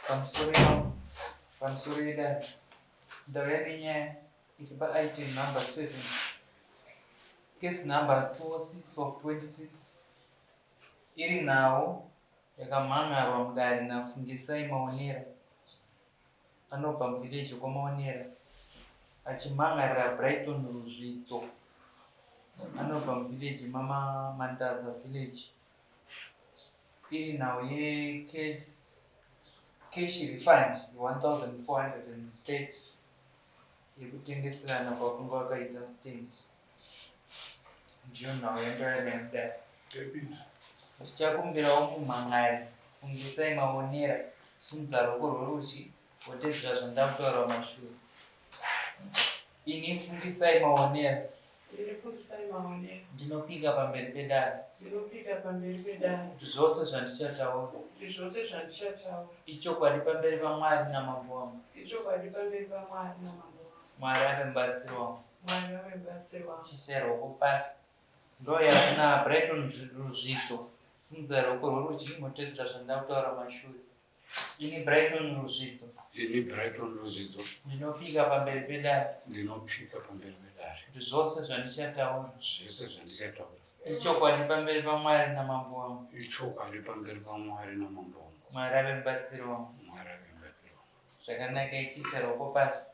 Pamusoro ipapo, pamusoro yedare, ndauya nenyaya iri paitem number 7, case number 206 of 26, iri nhau yakamhan'arwa mudare naFungisai Maonera anobva muvillage kwaMaonera achimhan'arira Brighton Ruzvidzo anobva muvillage maMandaza village. Iri nhau yecash refund ye1430 yekutengeserana kwakanga kwakaita stand. Ndiyo nhau yandauya nayo mudare. Ndichakumbirawo mumhan'ari Fungisai Maonera simudza ruoko rwerudyi wotedzera zvandakutaura kumashure. Ini Fungisai Maonera. Ini Fungisai Maonera. Ndinopika pamberi pedare. Ndinopika pamberi pedare. Kuti zvose zvandichataura. Kuti zvose zvandichataura. Ichokwadi pamberi paMwari namambo wangu. Ichokwadi pamberi paMwari namambo wangu. Mwari ave mubatsiri wangu. Mwari ave mubatsiri wangu. Chisai ruoko pasi. Ndoyana Brighton Ruzvidzo. Simudza ruoko rwerudyi motedzera zvandakutaura mashure. Ini Brighton Ruzvidzo. Ini Brighton Ruzvidzo. Ndinopika pamberi pedare. Ndinopika pamberi pedare. Kuti zvose zvandichataura. Zvese zvandichataura. Ichokwadi pamberi paMwari namambo wangu. Ichokwadi pamberi paMwari namambo wangu. Mwari ave mubatsiri wangu. Mwari ave mubatsiri wangu. Zvakanaka ichiisa ruoko pasi.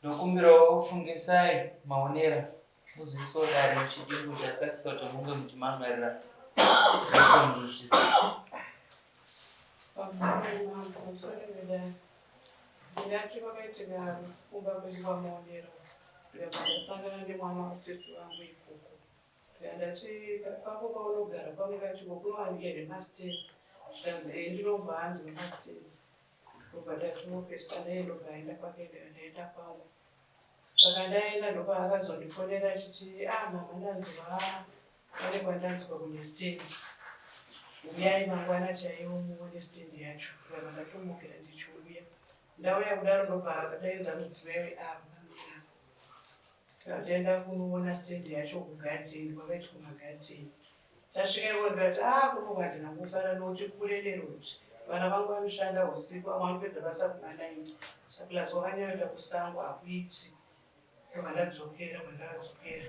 Ndokumbirawo Fungisai Maonera muzivisewo dare muchidimbu chasakisa kuti munge muchimhan'arira Brighton Ruzvidzo. Pamusoro mambo, pamusoro vedare. Ndingati kwakaitika rufu kumba kwedu kwaMaonera ndikabva ndasangana nemwana wasisi vangu ikoko. Ndikati ndati kwako kwaunogara kwamukatiko kunowanika here mastands? Zvikanzi ee ndinobva hanzi nemastands. Ndobva ndati mopesana ndobva aenda kwake ndaenda kwangu. Saka ndaenda ndopaakazondifonera achiti ah mama ndanzwa pane kwandanzwa kune stand. Uyai mangwana chaiwo muone stand yacho. Ndikabva ndatomukira ndichiuya. Ndauya kudaro ndobva akadaidza mudzimai weava bamuna. Tikaenda kunoona stand yacho kugadheni kwakaitwa magadheni. Tasvika ikoko ndikati ah kuno handina kufara nokuti kure neroad. Vana vangu vanoshanda usiku vamwe vanopedza basa kuma9. Saka plus wakanyanyoita kusango hakuiti. Ndobva ndadzokera kwandakadzokera.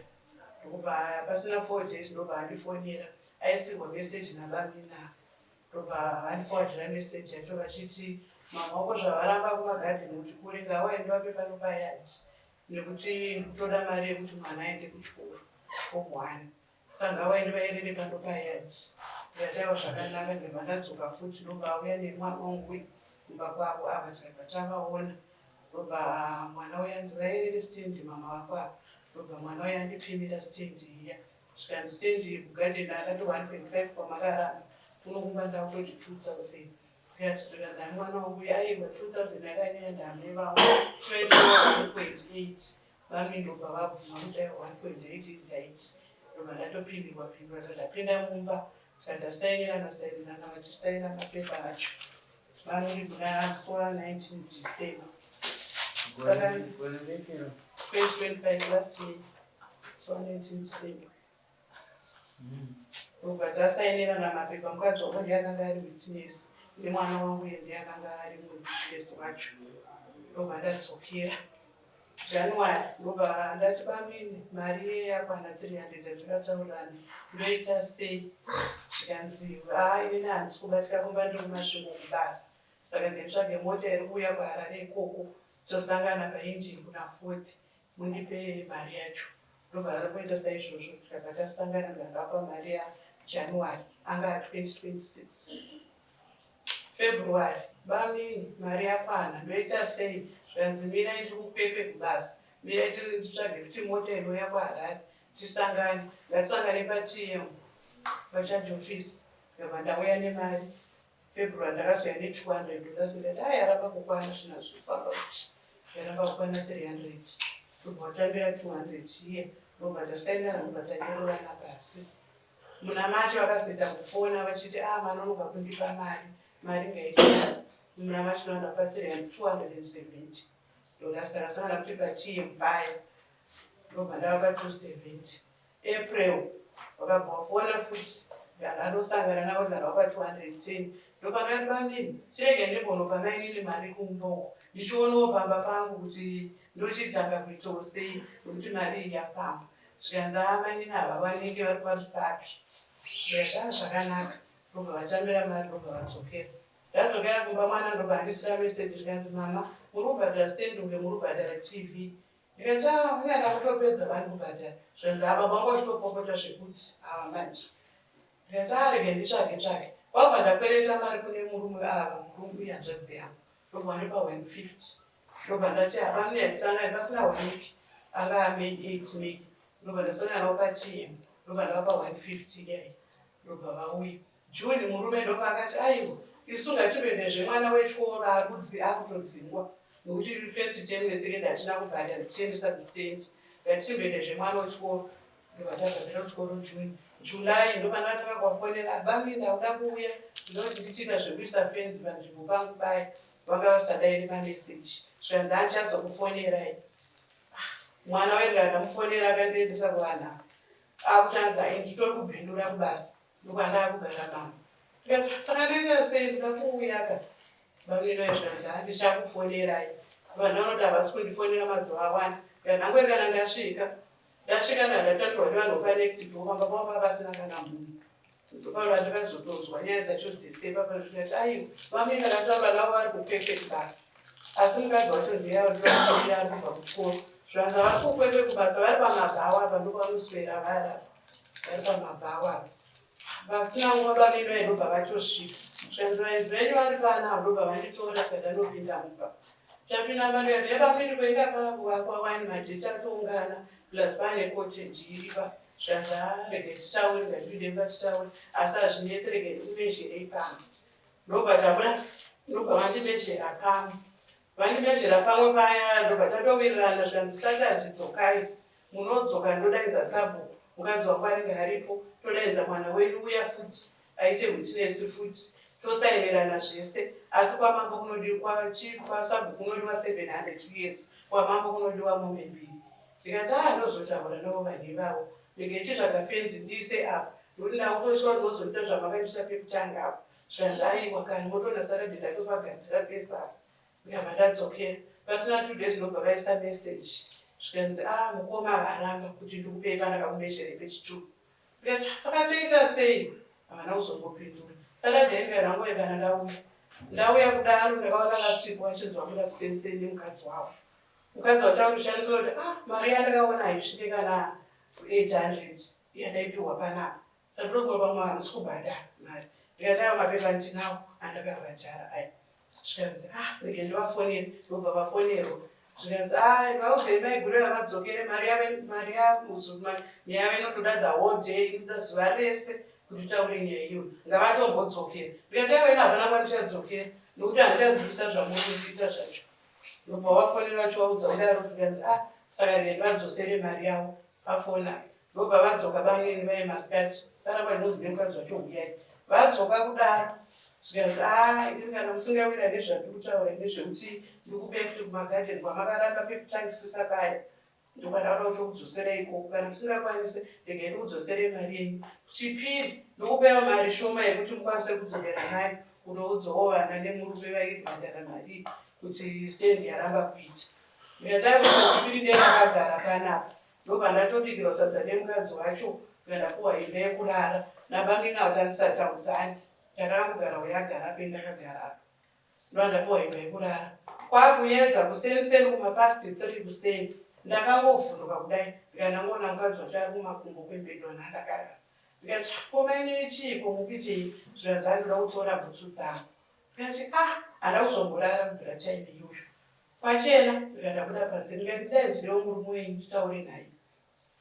Ndokubva pasina 4 days ndobva andifonera aisirwa message nabamina. Ndobva vandiforwardira message yacho vachiti mama wako zvavaramba kumagadheni kuti kure ngawaende vape pano payard nekuti ndikutoda mari yekuti mwana aende kuchikoro form 1. Saka ngavaende vaerere pano payard. Ndikati aiwa zvakanaka ndikabva ndadzoka futi ndobva auya nemwana wangu uyu kumba kwavo ava tikabva tavaona. Ndobva mwana uya anzi vaerere stand mama vako ava. Ndobva mwana uya andipimira stand iya. Zvikanzi stand iyi kugarden akati 1.5 kwamakaramba kuno kumba ndakutoti 2000. Ndikati zvikanzi ani mwana wangu uyu aiwa 2000 yakanyanya ndamai vangu chivaita 1.8. Vamwe ndobva vabvuma kuti aiwa 1.8 right. Ndobva ndatopimirwa pimirwa ndapinda mumba tikasainirana sainirana vachisaina mapepa acho. Vanori muna musi wa 19 December. Saka Gore repero. 2025 last year. So 19 December. Ndobva tasainirana mapepa mukadzi wangu ndiye akanga ari witness nemwana wangu uye ndiye akanga ari witness wacho. Ndobva ndadzokera. January ndobva ndati bamini mari iye yakwana 300 yatakataurirana ndoita sei? Zvikanzi haa inini handisi kubatika kumba ndiri kuMasvingo kubasa saka nditsvage mota iri kuuya kuHarare ikoko tosangana painjini kuna 4th mundipe mari yacho. Ndobva azokuita saizvozvo tikabva tasangana ndakapa mari yaJanuary anga 2026. February bamini mari yakwana ndoita sei? Zvikanzi mirai ndiri kuKwekwe kubasa mirai titsvage futi mota inouya kuHarare tisangane. Ngatisangane paTM pacharge office ndikabva ndauya nemari. February ndakazouya ne200 dollars ndikati aya yaramba kukwana zvina zvofamba kuti yaramba kukwana 300 ndobva watambira 200 iye ndobva tasainirana ndobva tanyorerana pasi. Muna March vakazoita kufona vachiti ah manonoka kundipa mari mari ngaikwane. Muna March ndakapa 270 dollars takasangana kuti paTM paya ndobva ndavapa 270. April vakabva vafona futi ndakandosangana navo ndakavapa 210. Ndopandakati bamnini chirega ndimbonopa mainini mari kumba uko ndichionawo pamba pangu kuti ndochitanga kuitawo sei nekuti mari iyi yafamba. Zvikanzi haa mainini havawanike vari kwaRusape. Ndikati haa zvakanaka. Ndobva vatambira mari ndobva vadzokera. Ndadzokera kumba mwana ndobva andisira message zvikanzi mama muri kubhadhara stand kunge muri kubhadhara TV. Ndikati haa mbuya ndakutopedza vani kubhadhara. Zvikanzi haa baba vangu vachitopopota zvekuti ava manje. Ndikati haa regai nditsvage tsvage. Kwakubva ndakwereta mari kune murume ava murume uye hanzvadzi yangu. Ndobva vandipa 150. Ndobva ndati haa bamnini hatisangani pasina one week anga aMay 8 May. Ndobva ndasangana navo paTM ndobva ndavapa 150 iya iya. Ndobva vauya. June murume ndopaakati aiwa isu ngatimboenda zvemwana wechikoro arikudzi akutodzingwa nokuti first term nesecond hatina kubhadhara tichiendesa kustand ngatichimboenda zvemwana wechikoro ndobva tabhadhara kuchikoro June July ndopandakatanga kuvafonera abamni ndakuda kuuya ndinoti ndichiita zvekuisa fenzi panzvimbo pangu paya vanga vasadairi mameseji zvikanzi andichazokufonerai ah, mwana wedu akamufonera akandiendesa kuvanhu ava akutanzi ai nditori kubhindura kubasa Ndokwandakugara mama. Ndikati saka ndoita sei ndoda kuuya ka. Bamnini zvanzi haa ndichakufonerai. Vanhu vanoti havasi kundifonera mazuva awanda. Ndikati nhangwe kana ndasvika. Ndasvika ndandatambirwa nevanhu vepanext door pamba pavo pava pasina kana munhu. Ndopava ndakazotonzwa nyaya dzacho dzese ipapa ndikati aiwa bamnini ndakataura navo vari kukwekwe kubasa. Asi mukadzi wacho ndiye ari kubva kuchikoro. Zvanzi havasi kukwekwe kubasa vari pamabhawa apa ndopavanoswera vari apa. Vari pamabhawa apa. Vasina nguva bamnini vaye ndobva vatosvika. Zvikanzi vaenzi venyu vari pano avo ndobva vanditora tikati anopinda mumba. Tapinda mumba ndikati hee bamnini kuenda pakuvakwa wani majecha atoungana plus pane cottage iripa. Zvikanzi haa regai titaure ngatipinde mumba titaure asi hazvinetsi regai ndikumezherei pano. Ndobva tabuda ndobva vandimezhera pamwe. Vandimezhera pamwe paya ndobva tatowirirana zvikanzi Saturday dzokai Munodzoka ndodaidza sabhuku mukadzi wangu anenge aripo todaidza mwana wenyu uya futi aite witness futi tosainerana zvese asi kwamambo kunodiwa kwasabhuku kunodiwa 700 us kwamambo kunodiwa mombe mbiri ndikati aa ndozotaura navo vanhu ivavo ndenge ndichitsvaga fenzi ndiise apa nokuti ndakutotya kuti mozoita zvamakaitisa pekutanga apo zvanzi aiwa kani motoona saturday ndatopagadzira pese apa Ndikabva ndadzokera. Pasina two days ndobva vaisa message zvikanzi ah mukoma varamba kuti ndikupei pandakakumezherei pechitwo. Ndikati saka toita sei? Havana kuzombopindura. Saturday ndikati ndangouya kana ndauya. Ndauya kudaro ndakaona vasipo vachinzi vabuda kusenseni nemukadzi wavo. Mukadzi wacho akushandisa kuti ah mari yandakaona haisvike kana 800 yandaipiwa panapa. Saka ndinofunga pamwe hamusi kubhadhara mari. Ndikati aiwa mapepa ndinawo andakabhadhara aya. Zvikanzi ah rega ndivafonere ndobva vafonerwa zvikanzi ah vaudzei maiguru ava vadzokere mari yave mari nyaya yavo inotoda the whole day inoda zuva rese kuti taure nyaya iyoyo ngavatombodzokera ndikati aiwa ini hapana kwandichadzokera nokuti handichanzwisisa zvamuri kundiita zvacho ndobva vafonera vachivaudza kudaro zvikanzi ah saka rega vadzosere mari yavo pafoni apa Ndobva vadzoka bamnini vaye masikati pana pandinonzi nemukadzi wacho huyai. Vadzoka kudaro zvikanzi aa inini kana musingawira nezvandiri kutaura nezvekuti ndikupei futi kumagadheni kwamakaramba pekutangisisa paya ndokwandakuda kutokudzoserai ikoko kana musingakwanise regai ndikudzoserei mari yenyu. Chipiri ndokupaiwo mari shoma yekuti mukwanise kudzokera nayo kunoudzawo vana nemurume vaibhadhara mari kuti stand yaramba kuita. Ndikati aiwa chipiri ndiye ndakagara panapa Ndobva ndatobikirwa sadza nemukadzi wacho ndikaenda puwa imba yekurara nabamnini avo tandisataudzani ndakangogara uyo agara apa ini ndakagara apa ndobva ndapuwa imba yekurara kwakuyedza kuseni seni kumapast 3 kuseni ndakangovhunduka kudai ndikanangoona mukadzi wacho ari kumakumbo kwembedwa nhandakarara ndikati ko mainini chiiko mukuitei zvikanzi andoda kutora bhutsu dzangu ndikati ah handa kuzomborara kubvira time iyoyo Kwachena ndikadabuda panze ndikati ndidaidzirewo murume wenyu nditaure naye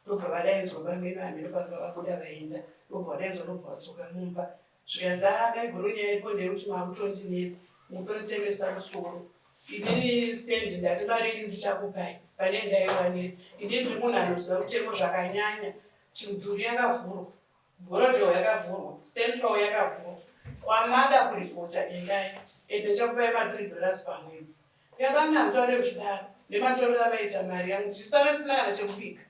ndobva vadaidzwa bamnini hameno panga vabuda vaenda ndobva vadaidzwa ndobva vadzoka mumba zvikanzi haa maiguru nyaya iripo ndeyekuti makutondinetsa mukutonditemesa musoro inini stand ndati mari yenyu ndichakupai pane ndaiwanira inini ndiri munhu anoziva mutemo zvakanyanya chimudhuri yakavhurwa Borrowdale yakavhurwa, Central yakavhurwa. Kwamada kuripota endai ende ndichakupai ma 3 dollars pamwedzi. Ndikati hamutaure muchidaro nematorero amaita mari yangu ndichisara ndisina kana chekubika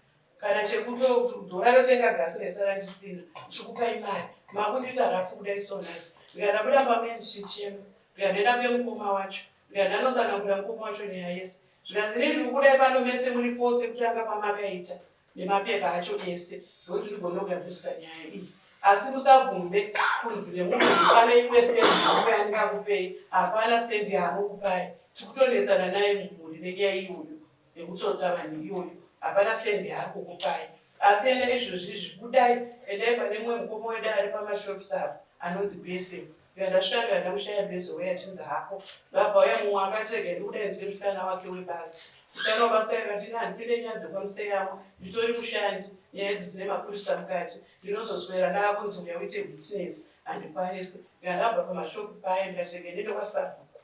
kana chekutodhora rotenga gasi raisara ndisina ndichikupai mari makundiita rafu kudai so nhasi. Ndikadabuda pamwe ndichichema. Ndikadaenda kuye mukoma wacho. Ndikadanotsanangurira mukoma wacho nyaya yese. Zvikanzi ini ndiri kukudai pano mese muri four sekutanga kwamakaita nemapepa acho ese ndokuti ndigone kugadzirisa nyaya iyi. Asi musabvumbe kunzi nemunhu kuti pane imwe stand yangu yandingakupei. Hapana stand yaanokupai. Tikutonetsana naye mumhuri nenyaya iyoyo yekutsotsa vanhu iyoyo. Hapana stand yaari kukupai. Asi enda izvozvi izvi budai endai pane mumwe mukoma wedu ari pamashops apo anonzi Bese. Ndikati ndasvika ndikati ndamushaya Bese uye achinzi hako. Ndobva pauya mumwe akati rega ndikudaidzire musikana wake webasa. Musikana webasa akati ini handipinde nyaya dzekwaMuseyamwa nditori mushandi nyaya idzi dzine mapurisa mukati ndinozoswera ndaakunzi uya uite witness handikwanisi. Ndikati ndabva pamashop paye ndikati rega ndiende kwasabhuku.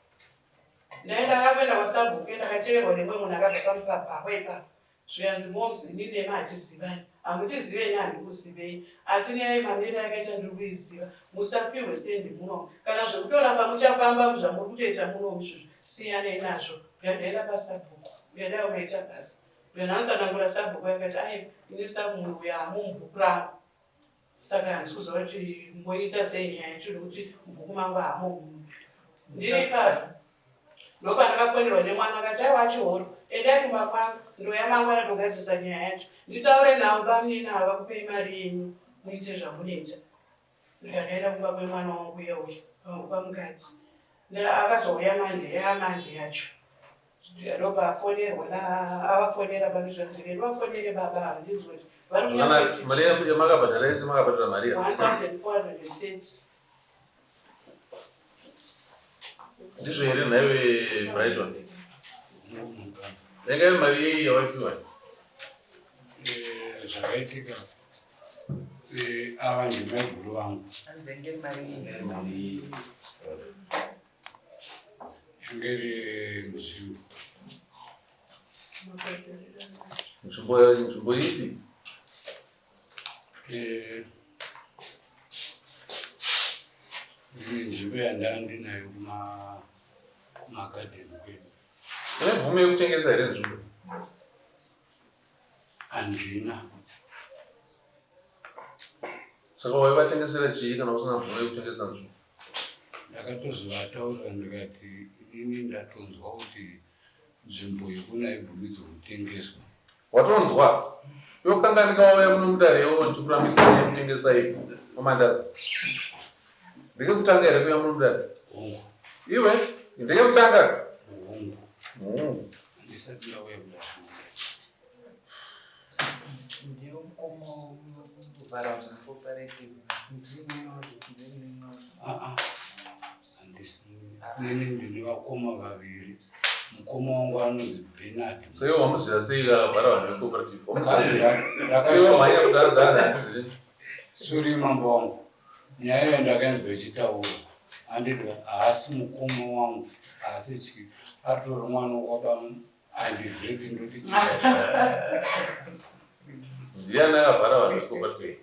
Ndaenda akakuenda kwasabhuku uye ndakateverwa nemumwe munhu akabva pamupabhakwa ipapo. Zvikanzi moms ini nemi hatizivani hamundizive ini handikuzivei asi nyaya yemamiriro ayakaita ndiri kuiziva musapihwe stand munomu kana zvekutoramba muchafamba zvamuri kutoita munomu izvozvo siyanei nazvo ndikaenda pasabhuku ndikadai maita basa ndikanautsanangura sabhuku akati ai ini samunhu uyo hamumubhuku rangu Saka handisi kuziva kuti moita sei nyaya yacho nekuti mubhuku mangu haamo munhu. Ndiri ipapo ndopandakafonerwa nemwana akati aiwa achihoro endai kumba kwangu ndouya mangwana togadzirisa nyaya yacho nditaure navo bamunini ava vakupei mari yenyu muite zvamunoita. Ndikanoenda kumba kwemwana wangu uya uya kwamukadzi akazouya manje yaamanje yacho ndopafonerwa avafonera pano zvanzi ndivafonere baba ava ndinzwe kuti vari mari yamakabhadhara yese makabhadhara mari ya 1430 ndizvo here nhaiwe Brighton yanga iri mari yei yawaipiwa eh, zvakaitika eh, ava ndimaiguru vangu Yange iri nzvimbo. Nzvimbo nzvimbo ipi? Eh, ndine nzvimbo yandanga ndinayo kuma kumagadheni kwedu. Une mvumo yekutengesa here nzvimbo? Handina. Saka waivatengesera chii kana usina mvumo yekutengesa nzvimbo? Ndakatozovataurira ndikati inini ndatonzwa kuti nzvimbo yekuna ibvumidzwa kutengeswa. Watonzwa? Iwe kanganika wauya kuno mudare iwewe ndichikurambidza nyaya yekutengesa ivhu mamandazi. Ndekekutanga here kuuya muno mudare? Hongu. Iwe ndekekutanga? Hongu. Mm. Handisati ndauya kudare. Ndiwo mukoma kuvhara vanhu cooperative. Ah, ah. Handisi ini ndine vakoma vaviri. Mukoma wangu anonzi Bernard. So iwe wamuziva sei akavhara vanhu vecooperative? Wamuziva sei? Sei wamhanya kuti anzi anzi handizivi? Suri mambo wangu. Nyaya iyo ndakainzwa ichitaurwa. Handiti haasi mukoma wangu asi chii atori mwana wababa Handizivi kuti ndoti chii. Ndiani akavhara vanhu vecooperative?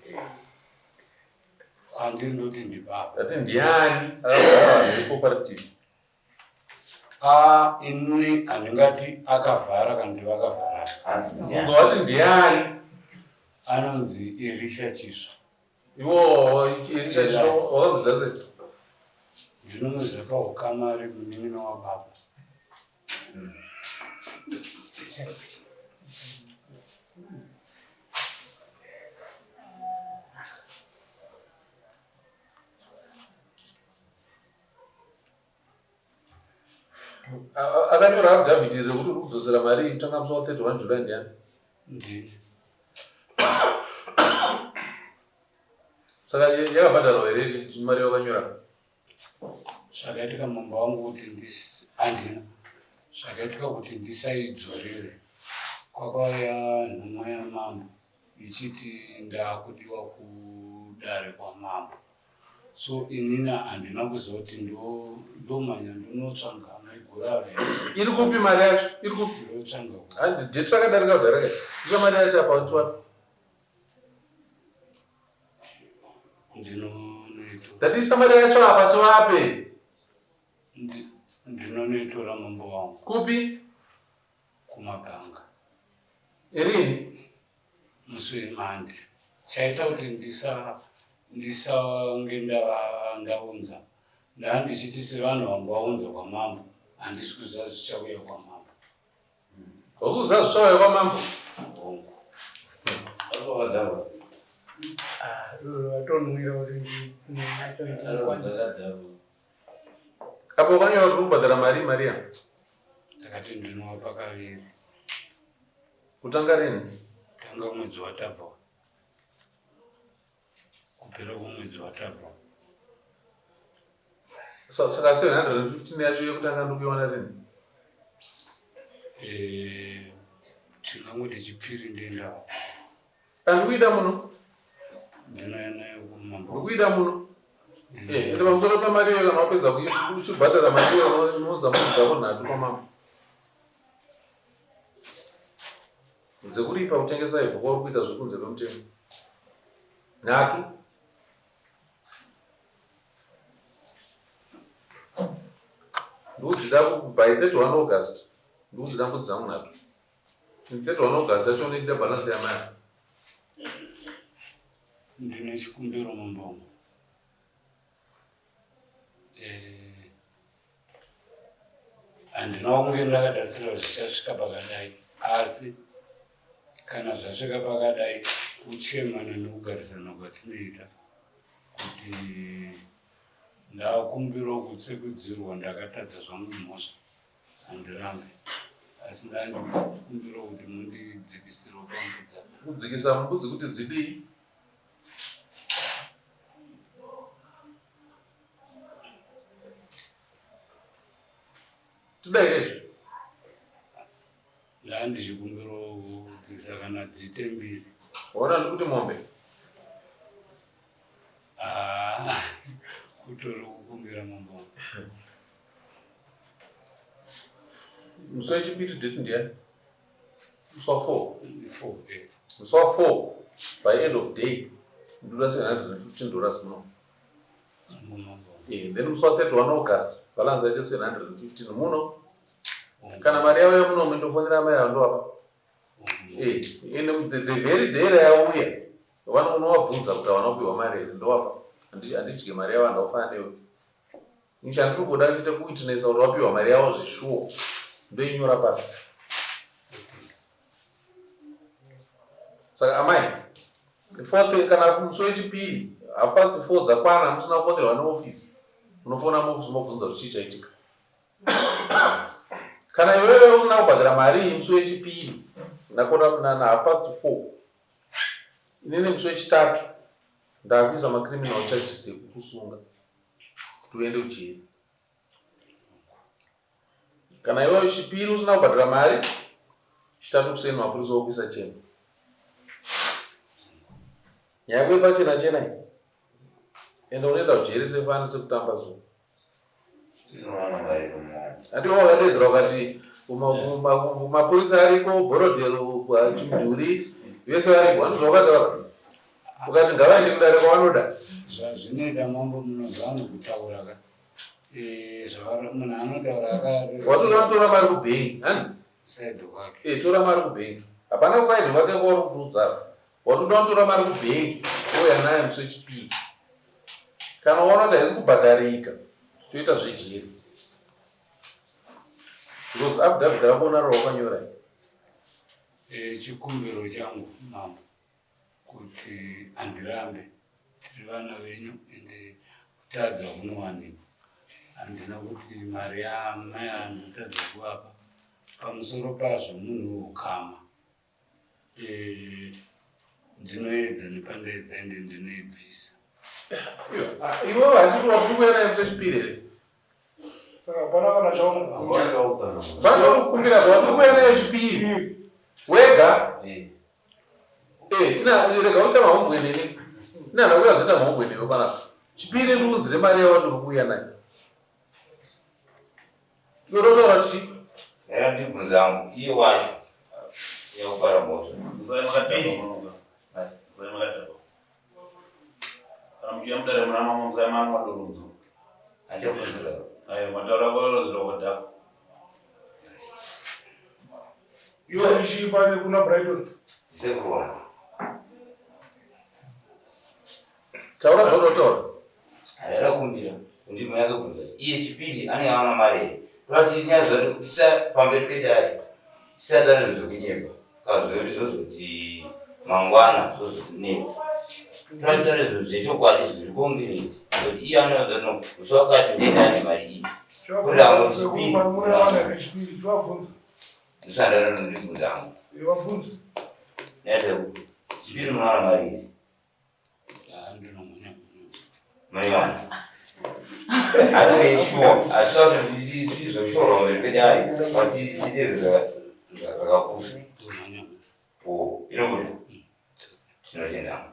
Kwandiri ndoti ndibaba. Ndati ndiani akavhara vanhu vecooperative? Ah, ini handingati akavhara kana kuti vakavhara. Mubvunzo wati ndiani? Anonzi Erisha Chisvo. Iwo Erisha Chisvo wakamuziva sei? Ndinomuziva paukama ari munin'ina wababa. Akanyora affidavit rekuti uri kudzosera mari iyi kutanga musi wa 31 July ndiani? Ndini. Saka yakabhadharwa here mari yakanyora? Zvakaitika mumba wangu kuti handina zvakaitika kuti ndisaidzorere kwakauya nhumwa yamambo ichiti ndakudiwa kudare kwamambo so inini handina kuziva kuti ndomanya ndinotsvanga maiguru ava iri kupi mari yacho iri kupi ndotsvanga handi date rakadarika kudhara kai isa mari yacho apa tiwapi Ndinonoitora. Ndati mari yacho apa tivape. Ndinonoitora mambo wangu. Kupi? Kumabhanga. Rini? Musi weMande. Chaita kuti ndisa ndisange ndaunza. Ndandichiti sevanhu vangu vaunza kwamambo handisi kuziva zvichauya kwamambo. Hausi kuziva zvichauya kwamambo? Hongu. Apo wakanyora kuti uri kubhadhara mari Maria? Ndakati ndinovapa kaviri. Kutanga rini? Tanga mwedzi watabva. Kupera kwemwedzi watabva. Saka 715 yacho yekutanga ndikuiwana rini? Eh, tingangoti chipiri ndenda. Andikuida muno. Ndinoenda kumambo. Ndikuida muno. Eh, ende pamusoro pemari iyoyo kana wapedza uchibhadhara mari iyoyo unounza mari dzako nhatu kwamambo. Dzekuripa kutengesa ivhu kwauri kuita zviri kunze kwemutemo. Nhatu. Ndikudzida by 31 August. Ndikudzida mbudzi dzangu nhatu. In 31 August yacho unoita balance yamai. Ndine chikumbiro mambo. Eh, handina kunge ndakatarisira zvichasvika pakadai asi kana zvasvika pakadai kuchemana nekugarisana kwatinoita kuti ndakumbirawo kutsekudzirwa ndakatadza zvangu mhosva handirambe asi ndandikumbirawo kuti mundidzikisirewo pambudza kudzikisa mbudzi kuti dzidii Tidaire izvi. Ndandichikumbira kudzisa kana dziite mbiri. Waona ndikuti mombe. Ah, kutori kukumbira mambo. Musi wechipiri date ndiyani? Musi wa 4. 4 eh. Musi wa 4 by end of day ndoda 715 dollars muno. Eh, then musi wa 31 August balance yacho 715 muno. Kana mari yauya muno ndofonera amai ava ndovapa. Eh, and the, the very day rayauya vano unovabvunza kuti havana kupiwa mari here ndovapa. Handidye mari yavo handaufanira newe. Ini chandiri kuda chete kuwitnessa kuti wapiwa mari yavo zveshuwa ndoinyora pasi. Saka amai fourth kana musi wechipiri half past four dzakwana musina kufonerwa neoffice unofona muoffice mobvunza kuti chii chaitika. Kana iwewe usina kubhadhara mari iyi musi wechipiri nakona na half past four inini musi wechitatu ndakuisa macriminal charges ekukusunga. kuti uende kujeri kana iwe chipiri usina kubhadhara mari chitatu kuseni mapurisa okuisa chena nyaya yako yepachena chena iyi ende unoenda kujeri sefani sekutamba zuva andi wakadedzera ukati mapurisa ariko bhorodhero chimudhuri vese variko andizvawakataura Ukati ngavaende kudare kwavanoda. Zvazvinoita mambo munoziva kutaura ka. Eh, zvavari munhu anotaura aka. Watoda kutora mari kubhengi, hani? Side kwake. Eh, tora mari kubhengi. Hapana kuside kwake kwauri kutiudza. Watoda kutora mari kubhengi, ouya nayo musi wechipiri. Kana waona kuti haisi kubhadharika, toita zvejeri. Because affidavit rako unaro rawakanyora. Eh, chikumbiro changu mambo. Kuti handirambe tiri vana venyu ende kutadza kunowanikwa handina kuti mari yamai andotadza kuvapa pamusoro pazvo munhu weukama eh, ndinoedza nepandaedza ende ndinoibvisa iwe hatiti watiri kuuya naye musi wechipiri here Saka hapana kana chaunokumbira. Vachauri kukumbira zvauri kuuya nayo chipiri. Wega? Eh. Eh, ina rega uita mahumbwe neni. Ina ndakuya zoita mahumbwe newe panapa. Chipiri ndiunzire mari yawatori kuuya nayo. Iwe unotaura kuti chii? Ndaya ndibvunza hangu iye wacho yakupara mhosva. Musai makadhakwa. Musai makadhakwa. Kana muchiuya mudare muna mama musai manwa doro muzukuru. Handichakufungira. Ayo mataura kwaro kwakadhakwa. Iwe uchiipa nekuna Brighton. Sekuru wangu. Taura zvaunotaura. Handada kumbira. Ndinonyatsobvunza kuti iye Chipiri anenge awana mari here? Toda kuti tinyatsoziva kuti tisa pamberi pedare tisataure zvekunyepa kazoti zvozoti mangwana zvozotinetsa. Toda titaure zvinhu zvechokwadi zviri concrete kuti iye anoziva no musi wakati ndiye ndane mari iyi. Kuri avo Chipiri. Chipiri chivabvunza. Ndisandana ndibvunza hangu. Vabvunza. Nese Chipiri munowana mari here? Maiwana. Atove sure, asi vati tizoshorwa mberi pedare, but tiite zvakapusa. Oh, inobuda. Tinotenda.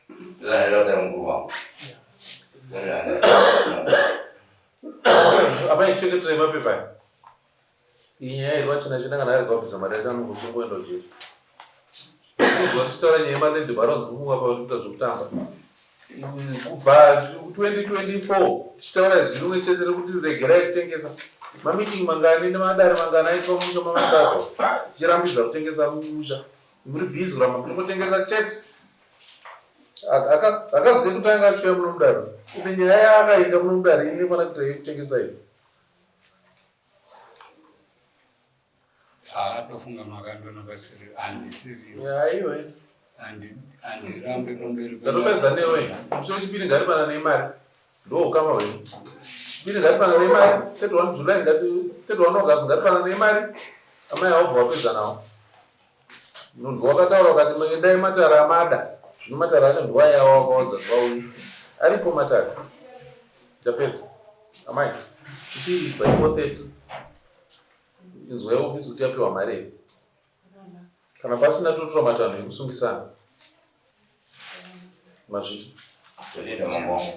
Ndozvandinoda kutaura mukuru wangu. Amai chengeterai mapepa aya. Iyi nyaya iri pachena chena kana ari kwabvisa mari yacho anongosungwa oenda kujeri. Kuzwa tichitaura nyaya yemalady barons kufunga pakuita zvekutamba. Kubva 2024 tichitaura izwi rimwe chete rekuti regerai kutengesa. Mameeting mangani nemadare mangani aitwa mumusha maMutasa tichirambidza kutengesa musha. Muri busy kuramba muchingotengesa chete. Akazwi kekutanga achiuya muno mudare. Ine nyaya yaakainga muno mudare inofanira kuita yekutengesa izvo. Haa tofunga makandona pasiri handisiri. Aiwe. Handirambe pamberi. Ndatopedza newe. Musi wechipiri ngaripana nemari. Ndo ukama hwenyu. Chipiri ngaripana nemari. 31 July ngati 31 August ngaripana nemari. Amai avo bva wapedza nawo. Munhu wakataura ukati endai matare amada. Zvino matare acho ndiwayawa wakaudza kuti vauye. Aripo matare. Ndapedza. Amai, chipiri by 4:30. Inzwai ofisi kuti yapiwa mari here. Kana pasina totora matanho ekusungisana. Mazvita. Totenda mambo wangu.